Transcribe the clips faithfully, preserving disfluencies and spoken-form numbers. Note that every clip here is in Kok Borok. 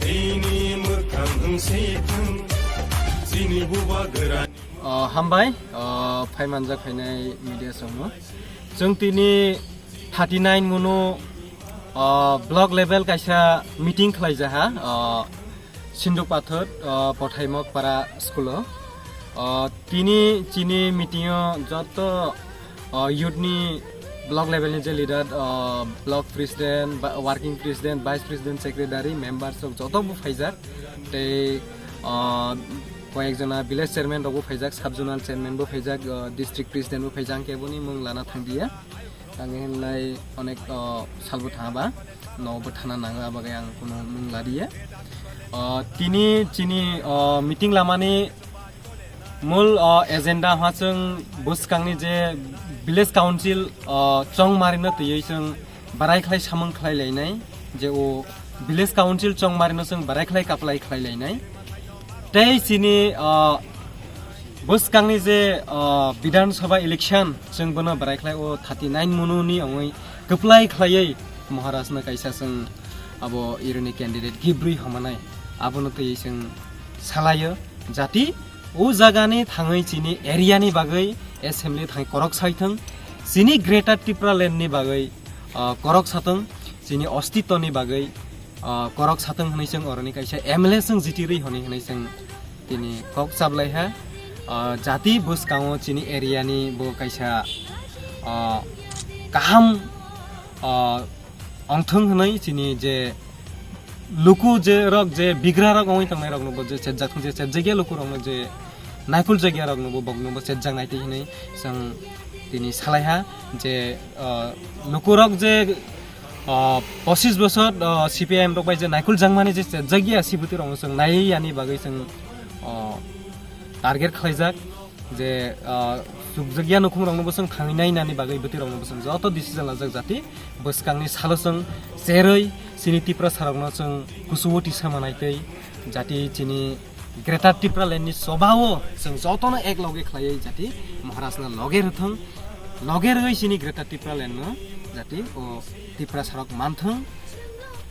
Bini mwkhang wng se thung, chini buba gwra. O, hambai, o, phaimanjak phainai media songno. Chwng tini thirty nine munu, o, block level kaisa meeting khlaijaha, o, Sinduk Pathor, o, Pothaimok Para school o. O, tini chini meeting o joto, o, youth ni block level ni je leader, o, block president, ba-, working president, vice president, secretary, members rok joto bo phaijak. Tei, o, koyek jona village chairman rok bo phaijak, sub zonal chairman bo phaijak, o, district president bo phaijak, ang keboni mung lana thangdiya. Ang hinlai onek, o, salbo thangaba, no bo thana nang, abagai ang kuno mung ladiya. O, tini chini, o, meeting lamani mul, o, agenda ha chwng bwskangni je village council, o, chongmarino twiwi chwng barai khlai samung khlai lainai, je o village council chongmarino chwng barai khlai kaplai khlai lainai. Tei chini, o, bwskangni je, o, Bidhan Sabha election chwng bono barai khlai o thirty nine munu ni ongwi kwplai khlaiwi Maharaj no kaisa chwng abo ironi candidate gibrwi homanai abono twiwi chwng salaio. Jati o jagani thangwi chini area ni bagwi assembly thangwi korok saithwng, chini Greater Tripura Land ni bagwi, ah, korok sathwng, chini ostitto ni bagwi, ah, korok sathwng hwnwi chwng oroni kaisa M L A chwng jitirwi hwnwi hwnwi chwng tini kok chablaiha. Ah, jati bwskango chini area ni bo kaisa, ah, kaham, ah, ongthwng hwnwi chini je luku je rok je bigra rok ongwi tongnai rok no bo je chejak je chejak ya luku rok no je naikul jak ya rok no bo bok no bo chejak nai twi hwnwi chwng tini salaiha je, ah, luku rok je, ah, pochis bosor, ah, C P I M rok bai je naikul jakmani je chejak ya si bwtwi rok no chwng nai yani bagwi chwng, ah, target khlaijak. Je, ah, chukjakya nukhung rokno bo chwng thangwi nainani bagwi bwtwi rokno bo chwng joto decision lajak jati bwskangni salo chwng cherwi chini Tiprasa rokno chwng kuchugo tisa manai tei jati chini Greater Tipraland ni chobao chwng jotono ek loge khlaiwi jati Maharaj no loge rwthwng, loge rwwi chini Greater Tipraland no jati o Tiprasa rok manthwng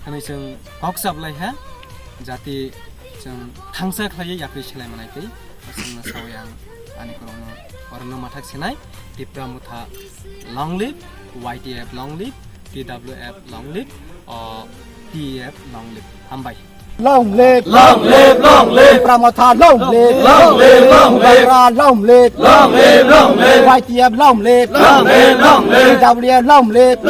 hwnwi chwng kok chablaiha jati chwng thangsa khlaiwi yapri selai manai tei. Aswkno sawi ang ani kwrwngno orno mathak sinai, Tipra Motha long live, Y T F long live, T W F long live, o T E F long live. Hambai. Long live, long live, long live. Tipra Motha long live, long live, long live. Bubagra long live, long live, long live. Y T F long live, long live, long live. T W F long live,